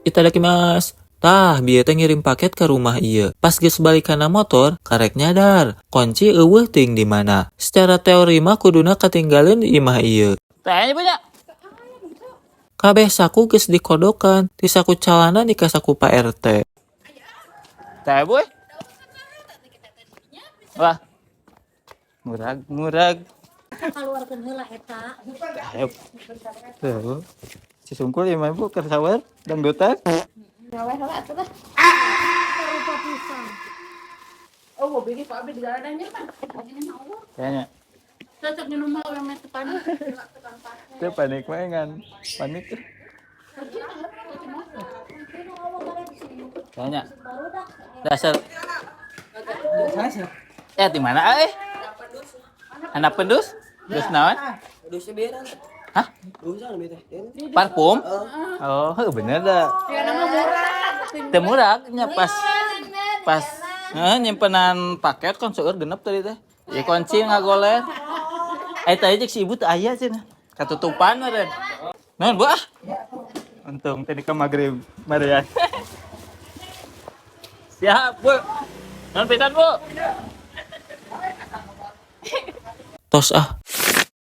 Itadakimasu. Tah, bieu teh ngirim paket ka rumah ieu. Pas geus balik kana motor, karek nyadar, kunci euweuh teuing di mana. Secara teori mah kuduna katinggaleun di imah ieu. Tanya punya. Kabeh saku geus dikodokan, ti saku calana di ka saku Pak RT. Teh boy. Wah. Murag, murag. Kaluarkeun heula eta. Ayo. Tuh. Si sungkul ya ibu keur sawer dangdutan. Ngaweh heula atuh lah. Rupa pisan. Oh, hobi ge Pak Abdi di jalanannya mah. Ini mah eueuh. Kayaknya. Cocok minum mah urang mah teu panik. Itu panik mah ngan. Panik. Kayaknya. Dasar. Eh, di mana eh? Anak pendus? Dus naon? Dusnya beda. Hah? Dusan beda. Parfum? Oh, heuh, bener dah. Teu murah nya pas pas heeh nyimpenan paket kan seueur genep tadi teh. Ya kunci ngagoler. Eh tadi cek si ibu teu aya cenah. Katutupan meureun. Naon Bu ah? Untung tadi ke magrib Marian. Siap, Bu. Naon pisan, Bu? Tos ah.